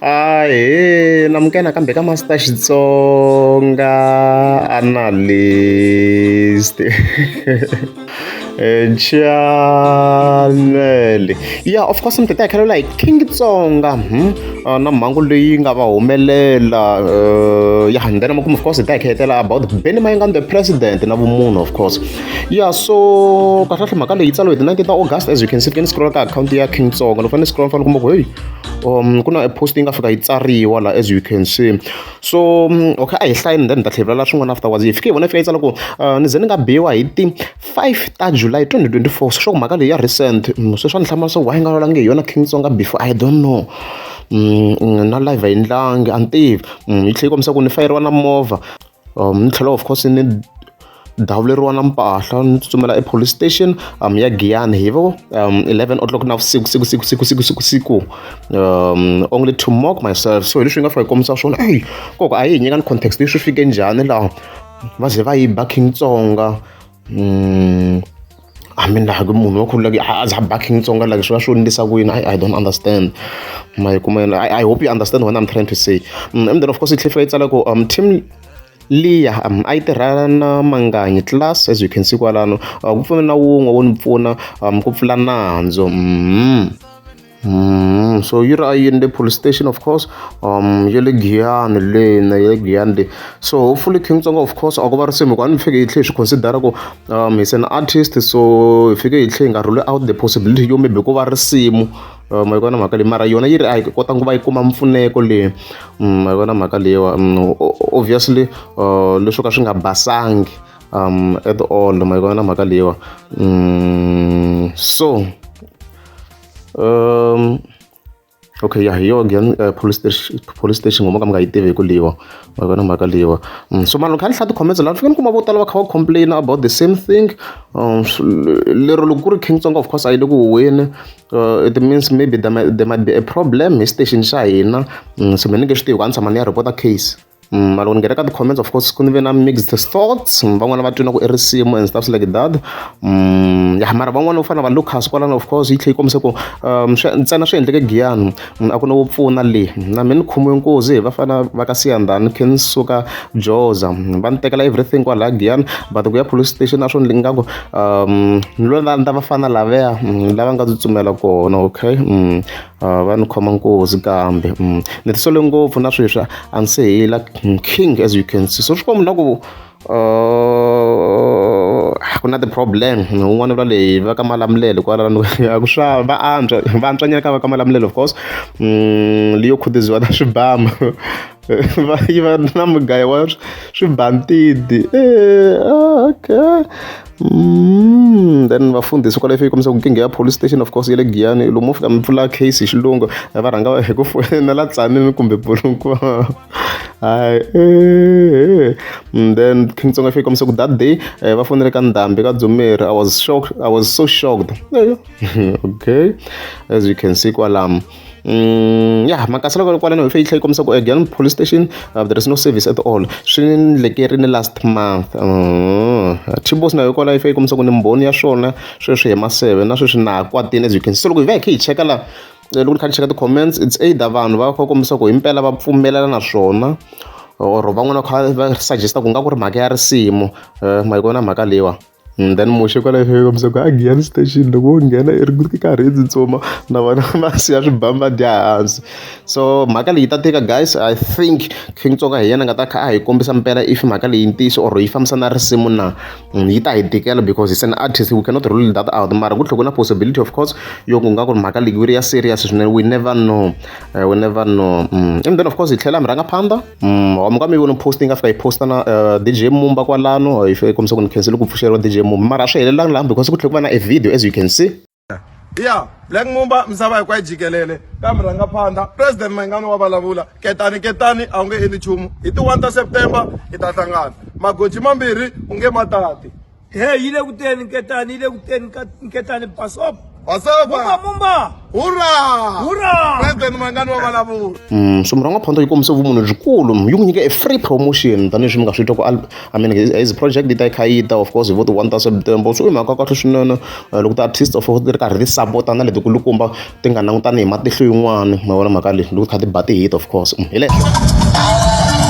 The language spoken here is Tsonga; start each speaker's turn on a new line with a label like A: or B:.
A: Ahee namukela nakambe ka Master Xitsonga Analyst channel ya of course mi ta hi khalela hi King Tsonga na mhangu leyi nga va humelela ya and then makumu of course hi ta hi khetela about Benny Mayengani the president na vumunhu of course ya so kahlekahle mhaka leyi tsariwe hi ti 19 ta August as you can see ni scroll ka akhawunti ya King Tsonga loko fanele ni scroll ni fanele kuma ku hey ku na post yi nga fika yi tsariwa la as you can see so okay a hi hlayeni then ni ta tlhela vulavula swin'wana afterwards hi fike hi vona yi fika yi tsala ku ni ze ni nga biwa hi ti 5 ta July 2024 so swa ku mhaka leyi ya recent se swa ni hlamarisa why nga vulavulanga hi yona King Tsonga before I don't know na live a yi ndlangi a ni tivi yi tlhela yi kombisa ku ni fayeriwa na movha ni tlhela of course ni davuleriwa na mpahla ni tsutsumela epolice station ya Giyani hi vo 11 o'clock na vusiku siku siku siku siku siku siku only to mock myself so hi leswi yi nga fika yi kombisa swona eyi koko a yi hi nyikani context leswi fike njhani laha va ze va yi ba King Tsonga I mean like munhu wa ku like a za ba King Tsonga like swi va swi endlisa ku yini I don't understand ma yi kuma I hope you understand what I'm trying to say and then of course yi tlhela yi tsala ku team liya a yi tirha na Manganyi class as you can see kwalano ku pfuna na wun'we wo ni pfuna ku pfula nandzu so yi ri a yini le police station of course ya le Giyani lena ya le Giyani le so hopefully King Tsonga of course a ko va risimu hikuva a ni fike hi tlhe hi swi consider ku he's an artist so hi fike hi tlhe hi nga rule out the possibility yo maybe ko va risimu ma yi vona mhaka leyi mara yona yi ri a yi kota ku va yi kuma mpfuneko leyi ma yi vona mhaka leyiwa obviously leswo ka swi nga basangi at all ma yi vona mhaka leyiwa so okay ya hi yo Giyani police station police station ngoma ka mi nga yi tivi hi ku leyiwa ma yi vona mhaka leyiwa so mara loko kha ni hlaya ti-comments laha ni fike ni kuma vo tala va kha va complain about the same thing lero loko ku ri King Tsonga of course a yi le ku huhweni it means maybe there might be a problem hi station xa hina so me ni nge swi tivi ku a ni tshama ni ya report case mara loko ni nghena ka ti-comments of course ku ni ve na mixed thoughts van'wana va twi na ku i risimu and stuff like that ya mara van'wana vo fana na va Lucas kwalano of course yi tlhela yi kombisa ku ntsena swi endleke Giyani a ku na wo pfuna le na mina ni khomiwe nkuzi hi vafana va ka Siyandhani khe ni suka Joza va ni tekela everything kwalaya Giyani but ku ya police station a swo ni ingaku ni lo landza vafana lavaya lava nga tsutsumela kona okay va ni khoma nkuzi kambe ni tisole ngopfu na sweswi a ni se hela king as you can see so swi komba na ku ku na ti-problem un'wana vula leyi va ka Malamulele kwalano a ku swa va antswa va antswanyana ka va ka Malamulele of course leyo khutuziwa na swibamu va yi va na mugayo wa swibantidi okay then vafundhisi kwala yi kombisa ku nkingha ya police station of course ya le Giyani lomu mo fika mi pfula case hi xilungu va rhanga hi ku foyinela Tzaneen kumbe Polokwane hayi then King Tsonga yi kombisa ku that day va fonele ka Ndhambi ka Dzumeri I was shocked I was so shocked okay as you can see kwalamo ya makasela kwalano hi yi tlhela yi kombisa ku again police station there is no service at all swi ndlekerini last month T-Boss na yo kwala yi fike yi kombisa ku ni mbhoni ya swona sweswi hi maseve na sweswi na ha kwatile as you can see so loko hi va hi kha hi cheka la loko ni kha ni cheka ti-comments it's either vanhu va kha va kombisa ku himpela va pfumelana na swona or van'wana va kha va suggest ku nga ku ri mhaka ya risimu ma yi vona mhaka leyiwa then Muxe kwala yi kombisa ku a Giyani station loko wo nghena i ri karhi i tsutsuma na vona va siya swibamu va dya hansi so mhaka leyi ta tika guys I think King Tsonga hi yena nga ta kha a hi kombisa mpela if mhaka leyi ntiyiso or yi fambisana na risimu na yi ta hi tikela because he's an artist we cannot rule that out mara ku tlhela ku na possibility of course yo ku nga ku ri mhaka leyi yi ri ya serious swinene we never know we never know and then of course hi tlhela mi rhanga phanda wa mi ka mi vona post yi nga fika yi posta na DJ Mumba kwalano yi fika yi kombisa ku ni khensile ku pfuxeriwa DJ Mumba mara a swi helelangi laha because ku tlhela ku va na a video as you can see
B: ya Black Mumba misava hinkwayo jikelele ka murhangaphandha president Mayengani wa vulavula ketani ketani a wu nge endli nchumu hi ti 1 ta September hi ta hlangana magoji mambirhi u nge matati
C: Hey, yi le ku teni nketani yi le ku teni nketani pasop.
B: Mumba
C: mumba.
B: Hurra!
C: Hurra!
B: President Mayengani wa vulavula.
A: So murhangaphandle yi kombise vumunhu byikulu yi n'wi nyike a free promotion tanihileswi mi nga swi twa ku I mean his project yi ta yi kha yi ta of course hi vo ti-1 ta September, so i mhaka kahle swinene loko ti-artist of ti ri karhi ti sapota na leti kulukumba ti nga langutani hi matihlo yin'wani ma vona mhaka leyi loko ti kha ti ba ti-hit of course hi leswo.